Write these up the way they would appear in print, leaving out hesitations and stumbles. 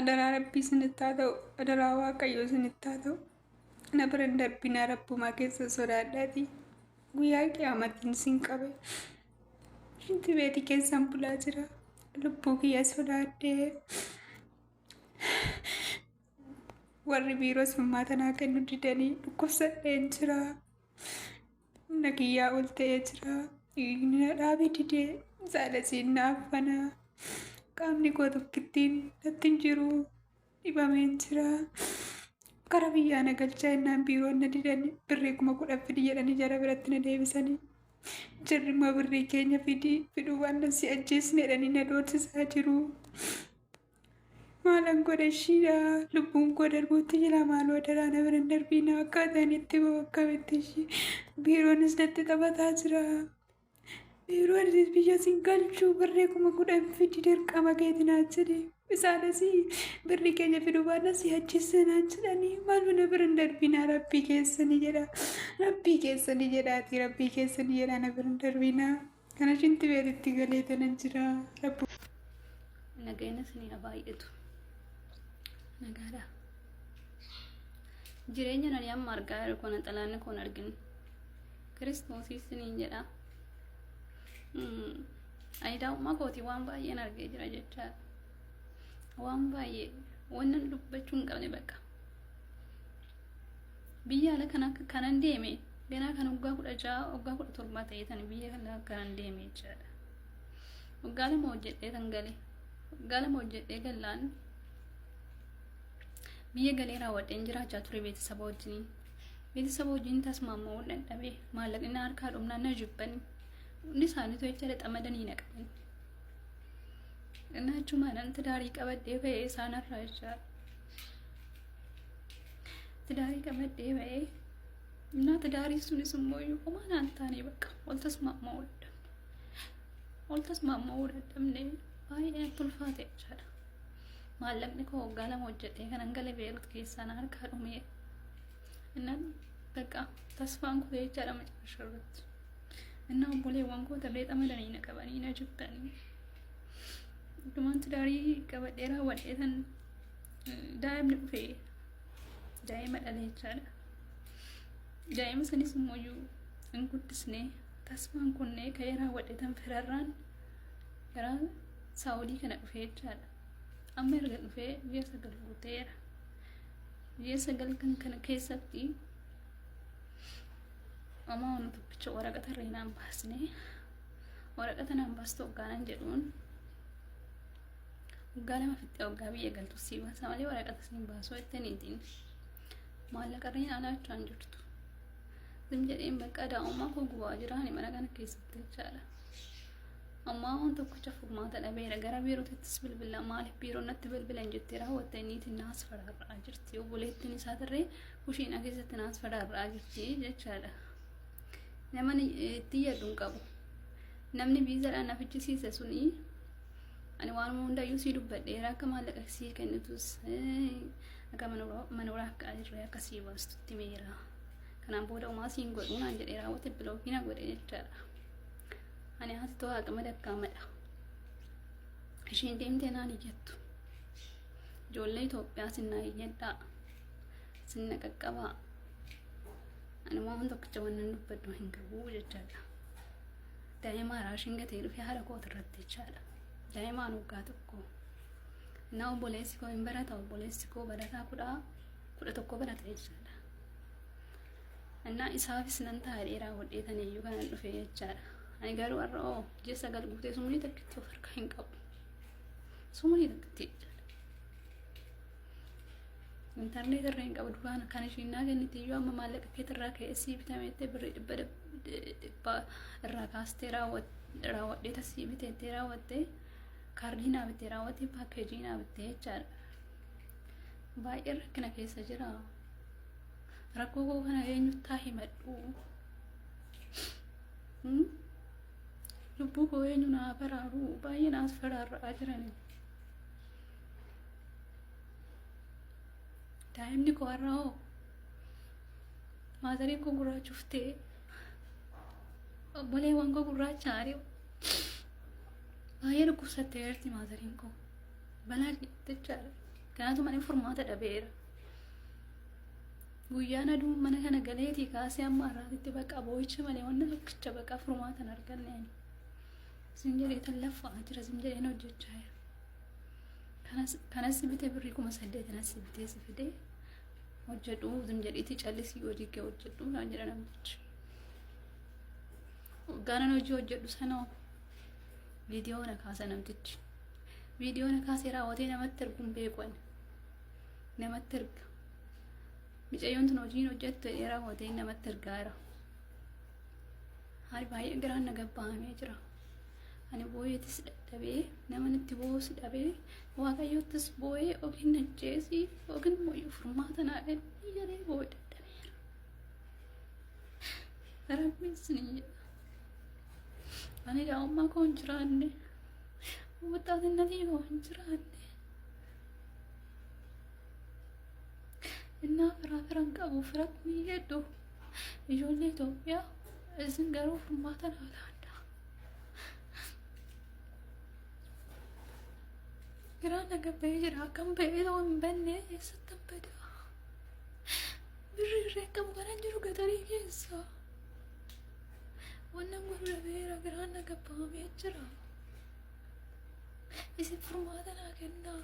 Adaraa Rabbii isinitti haa ta'u. Adaraa Waaqayyoo isinitti haa ta'u. Na bira hin darbinaa Rabbumaa keessa sodaadhaatii. Guyyaa qiyaamatiin isin qabe. Shinti beetii keessan bulaa jira. Lubbuu kiyya sodaadhee. Warri biiroos furmaata naa kennu didanii dhukkubsadheen jira. Humna kiyyaa ol ta'ee jira. Dhiigni na dhaabe didee saalasiin na affana. Qaamni koo tokkittiin natti hin jiru. Dhibameen jira. Kara biyyaa na galchaa jennaan biiroon na didanii birrii 10,000 fidi jedhanii jara biratti na deebisanii. Jarri immoo birrii keenya fidi fiduu waan si ajjeesne jedhanii na doorsisaa jiru. Maalan godha ishiidha lubbuun koo darbuutti jira maaloo daraa na bira hin darbiina akkaataan itti bahu akkamitti ishii biiroonis natti taphataa jira. Biiroonis biyya sin galchuu birrii 10,000 fidi dirqama keeti naan jedhe. Isaanis birrii keenya fiduu baannaan si ajjeesna naan jedhanii maaloo na bira hin darbinaa rabbii keessanii jedha. Rabbii keessanii jedhaatii rabbii keessanii jedhaa na bira hin darbinaa. Kana shinti beetitti galee tanan jira. Rabbi Nagayna isinii haa baay'atu. Nagaadha. Jireenya nani amma argaa jiru kana xalaanni koon arginu. Kiristoosii isiniin jedha. Ani daa'ummaa kootii waan baay'een argee jira jechaadha. Waan baay'ee wannan dubbachuu hin qabne bakka. Biyya ala kana kanan deeme ganaa kan waggaa 16 waggaa 17 ta'ee tan biyya kana kanan deeme jechaadha. Waggaa 2 hojjedhee tan gale. Waggaa 2 hojjedhee gallaan biyya galee raawwadheen jiraachaa ture beeksisa wajjiniin. Beeksisa wajjin tasmaama'uu dadhabee maallaqni na harkaa dhumnaan na jibbani. Hundi isaaniitu jechaadha xamadanii na qaban. Innaa achumaan tidaarii qabadhee ba'ee isaan harraa jechaadha. Tidaarii qabadhee ba'ee innaa tidaarii sunis immoo iyyuu homaa naan taane bakka wal tasmaama'uu dadhabne. Wal tasmaama'uu dadhabne baay'ee natti ulfaate jechaadha. Maallaqni koo waggaa 2 hojjedhee kanan gale Beerut keessaa na harkaa dhumee. Innaan bakka tasfaan kutee jechaadha macarasha irratti. Innaa obboleewwan koo tarree xamadanii na qabanii na jibbanii. Dhumaan tidaarii qabadhee raawwadhee tan daa'imni dhufee daa'ima dhale jechaadha. Daa'ima sanis immoo hin guddisne tasfaan kunnee ka'ee raawwadhe tan firarraan gara Saawudii kana dhufee jechaadha. Amma erga dhufee ji'a 9 guuteera. Ji'a 9 kan kana keessatti amma waan tokkicha waraqata irra naan baasne waraqata naan baastu hoggaanan jedhuun waggaa 2 fixxee waggaa biyya galtu sii baasa malee waraqata siin baasuu jettaniitiin maallaqa irra hin alaachaa hin jirtu. Zim jedheen bakka daa'ummaa koo gubaa jiraani mana kana keessatti jechaadha. Ammaa waan tokkicha furmaata dhabeera gara biirootittis bilbila maaliif biiroon natti bilbilan jettee raawwatte niitiin naas faraarra'aa jirti obboleettiin isaa tarree kushiinaa keessatti naas faraarra'aa jirti jechaadha. Nama itti yaadu hin qabu. Namni viizaadhaan na fichisiise suni ani waan hundayyuu sii dubbadheera akka maallaqa sii kennitus akka manoraa akka irree akka sii baastutti meera. Kanaan booda umaa siin godhuu naan jedhee raawwate bilookii na godhe jechaadha. Ani haati too haaqama dakkaamadha. Isheen deemtee naan iyyattu. Ijoollee Itoophiyaa sinnaa iyyadhaa. Sinna qaqqabaa. Ani waan tokkicha wannan dubbadhu hin qabu jechaadha. Daa'ima raashin gatee dhufee haadha kooti irratti jechaadha. Daa'imaan waggaa 1. Innaa obboleessi koo hin barata obboleessi koo barataa 11 barata jechaadha. Innaa isaafis nan ta'a dheeraa godhee taniyyuu kanan dhufe jechaadha. Ani garuu har'a oo ji'a 9 guutee sumrii takkitti of harkaa hin qabu. Sumrii takkitti jechaadha. Intarneet irra hin qabu duraan kan ishiin naa kennite iyyuu amma maallaqa keetirraa ka'ee sii bitameettee birrii 100 irraa kaastee raawwadhee tasii biteettee raawwattee kaardii naa bittee raawwattee paakeejii naa bittee jechaadha. Baay'ee rakkina keessa jira. Rakkoo koo kana eenyuttaa himadhu? Lubbuu koo eenyu naa baraaru? Baay'ee naas faraarra'aa jirani. Daa'imni koo har'a hoo maatariin koo gurraachuftee obboleewwan koo gurraacha ari'u baay'ee dhukkubsattee jirti maatariin koo balaa jechaadha. Kanaatu ani furmaata dhabeera. Guyyaan aduun mana kana galeetii kaasee amma har'aatitti baqa boo'icha malee wanna tokkicha baqa furmaata hin arganne ani. Sin jedhee tan laffa'aa jira, sin jedheen hojjechaa jira. Kanas bite birrii 8000 kanas bitee si fidee hojjedhu sin jedhiitii callisii hojii kee hojjedhu naan jedha namtichi. Hoggaanan hojii hojjedhu sana viidiyoo na kaasa namtichi. Viidiyoo na kaasee raawwatee namatti erguun beeku ani. Namatti erga. Micayyoon tun hojiin hojjettu jedhee raawwatee namatti ergaa jira. Ani baay'ee garaan na gabbaa'amee jira. Ani boo'eetis dadhabee nama natti boo'us dhabee waaqayyoottis boo'ee yookiin ajjeesii yookiin immoo furmaata naa kenni jedhee boo'ee dadhabeera. Rabbiin isin jedha. Ani daa'ummaa koo hin jiraanne. Waxaatinnatii koo hin jiraanne. Innaa firaa firan qabu firatti ni jedhu. Ijoollee Itoophiyaa isin garuu furmaata naa laadhaa. Garaan na gabba'ee jira. Akkam ba'ee ta'uu hin banne eessattan bada. Birri irree qabu kanan jiru gatarii keessa. Wannan godhu dhabeera garaan na gabba'amee jira. Isin furmaata naa kennaa.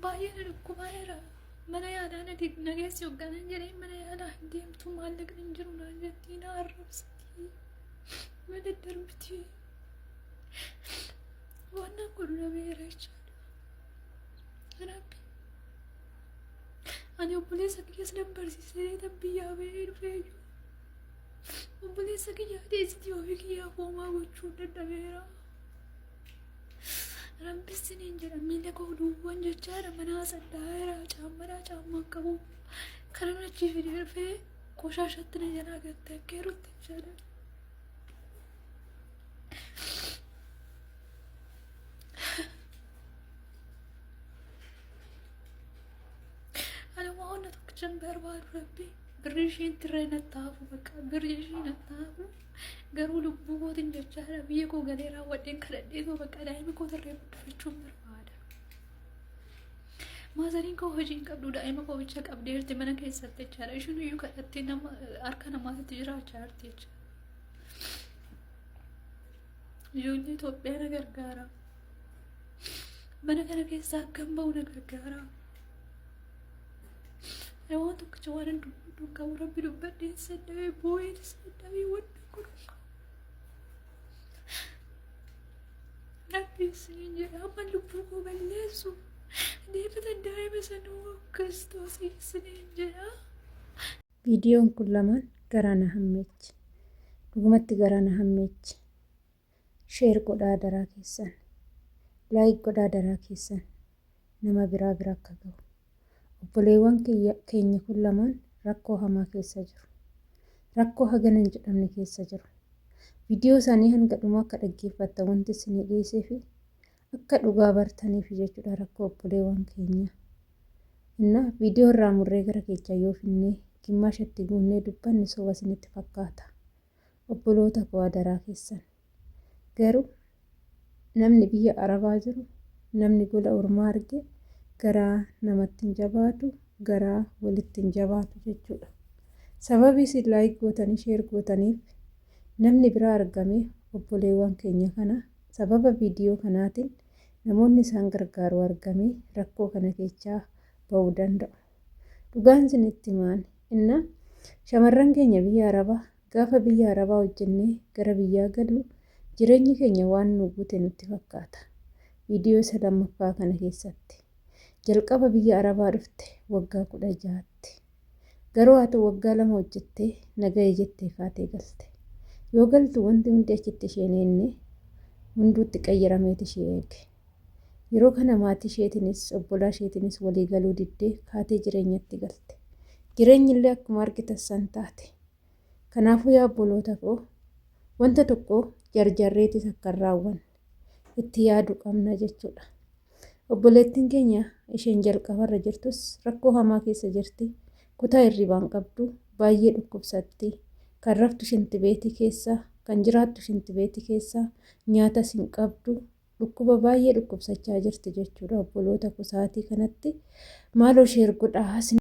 Baay'ee na dhukkubaa'eera. Mana yaalaa na na geessi hoggaanan jedhee mana yaalaa hin deemtu maallaqni hin jiru naan jettii na arrabsitii. Na daddarbitii. Wannan godhu dhabeera jechaadha. Rabbi. Ani obboleessa kiyyas nan barsiisee tan biyyaa ba'ee dhufee iyyuu. Obboleessa kiyyaa dhiisitii ofii kiyyaa hoomaa gochuu dadhabeera. Rabbi isiniin jedha miila koo duwwan jechaadha manaa saddaa'eera caammadhaa caammaan qabu. Kanan achii fidee dhufee qoshaashatti na jalaa gatte akka yerootti jechaadha. Ani waan tokkicha hin barbaadu rabbi. Birri isheen tirree natti hafu bakka birri ishee natti hafu garuu lubbuu kootiin jechaadha biyya koo galee raawwadheen kadhadheetoo bakka daa'ima koo tirree guddifachuun barbaada. Maazariin koo hojii hin qabdu daa'ima koo bicha qabdeerti mana keessatti jechaadha. Isheen iyyuu kadhattee nama harka namaatitti jiraachaa jirti jechaadha. Ijoollee Itoophiyaa na gargaara. Mana kana keessaa akkan ba'u na gargaara. Ani waan tokkicha waan hin dubbadhu hin qabu rabbi dubbadhee sadhabee boo'ee sadhabee wanna godhu hin qabu. Rabbi isiniin jedha amma lubbuu koo balleessu deebita daa'ima sanuu Kiristoos isiniin jedha. Viidiyoon kun lamaan garaa na hammeeche. Dhugumatti garaa na hammeeche. Share godhaa adaraa keessan. Like godhaa adaraa keessan. Nama biraa bira akka gahu. Obboleewwan kiyya keenya kun lamaan rakkoo hamaa keessa jiru. Rakkoo hagana hin jedhamne keessa jiru. Viidiyoo isaanii hanga dhumaa akka dhaggeeffattan wanti isinii dhiyeesseefi akka dhugaa bartaniif jechuudha rakkoo obboleewwan keenyaa. Inna viidiyoo irraa murree gara keechaa yoo finnee gimmaasha itti guunnee dubbanne soba isinitti fakkaata. Obboloota koo adaraa keessan. Garuu namni biyya Arabaa jiru namni gola ormaa arge garaa namatti hin jabaatu garaa walitti hin jabaatu jechuudha. Sababii isin like gootanii share gootaniif namni biraa argame obboleewwan keenya kana sababa viidiyoo kanaatiin namoonni isaan gargaaru argamee rakkoo kana keechaa ba'uu danda'u. Dhugaan isinitti himaan inna shamarran keenya biyya Arabaa gaafa biyya Arabaa hojjennee gara biyyaa gallu jireenyi keenya waan nu guute nutti fakkaata. Viidiyoo isa lammaffaa kana keessatti. Jalqaba biyya Arabaa dhufte waggaa 16tti. Garuu ati waggaa 2 hojjettee na gahe jettee kaatee galte. Yoo galtu wanti hundi achitti isheen eenne hunduu itti qayyarameeti ishee eege. Yeroo kana maatii isheetiinis obbolaa isheetiinis walii galuu diddee kaatee jireenyatti galte. Jireenyi illee akkuma argitan san taate. Kanaafuu yaa obboloota koo wanta tokko jarjarreetis akka hin raawwanne itti yaadu qabna jechuudha. Obboleettiin keenya isheen jalqabarra jirtus rakkoo hamaa keessa jirti. Kutaa hirribaa hin qabdu. Baay'ee dhukkubsatti. Kan raftu shintibeetii keessa, kan jiraattu shintibeetii keessa, nyaatas hin qabdu. Dhukkuba baay'ee dhukkubsachaa jirti jechuudha obboloota koo sa'aatii kanatti. Maaloo share godhaa.